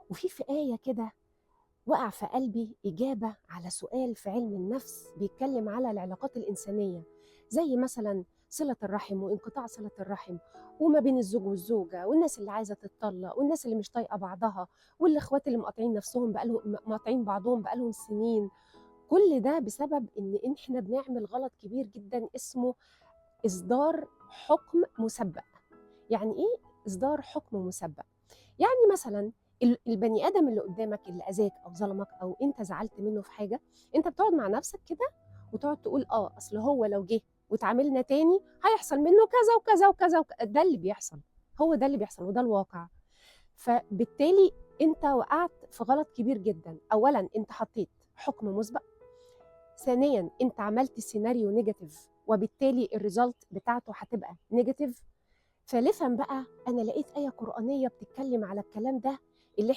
وفي آية كده وقع في قلبي إجابة على سؤال في علم النفس بيتكلم على العلاقات الإنسانية، زي مثلا صلة الرحم وانقطاع صلة الرحم، وما بين الزوج والزوجة، والناس اللي عايزة تتطلق، والناس اللي مش طايقة بعضها، والإخوات اللي مقاطعين نفسهم بقالهم، مقاطعين بعضهم بقالهم سنين. كل ده بسبب إن إحنا بنعمل غلط كبير جدا اسمه إصدار حكم مسبق. يعني إيه إصدار حكم مسبق؟ يعني مثلا البني آدم اللي قدامك اللي أذاك أو ظلمك أو أنت زعلت منه في حاجة، أنت بتقعد مع نفسك كده وتقعد تقول أصل هو لو جه وتعاملنا تاني هيحصل منه كذا وكذا وكذا وكذا. ده اللي بيحصل، هو ده اللي بيحصل وده الواقع. فبالتالي أنت وقعت في غلط كبير جدا. أولا أنت حطيت حكم مسبق، ثانيا أنت عملت سيناريو negative وبالتالي ال result بتاعته هتبقى negative. ثالثا بقى أنا لقيت آية قرآنية بتتكلم على الكلام ده اللي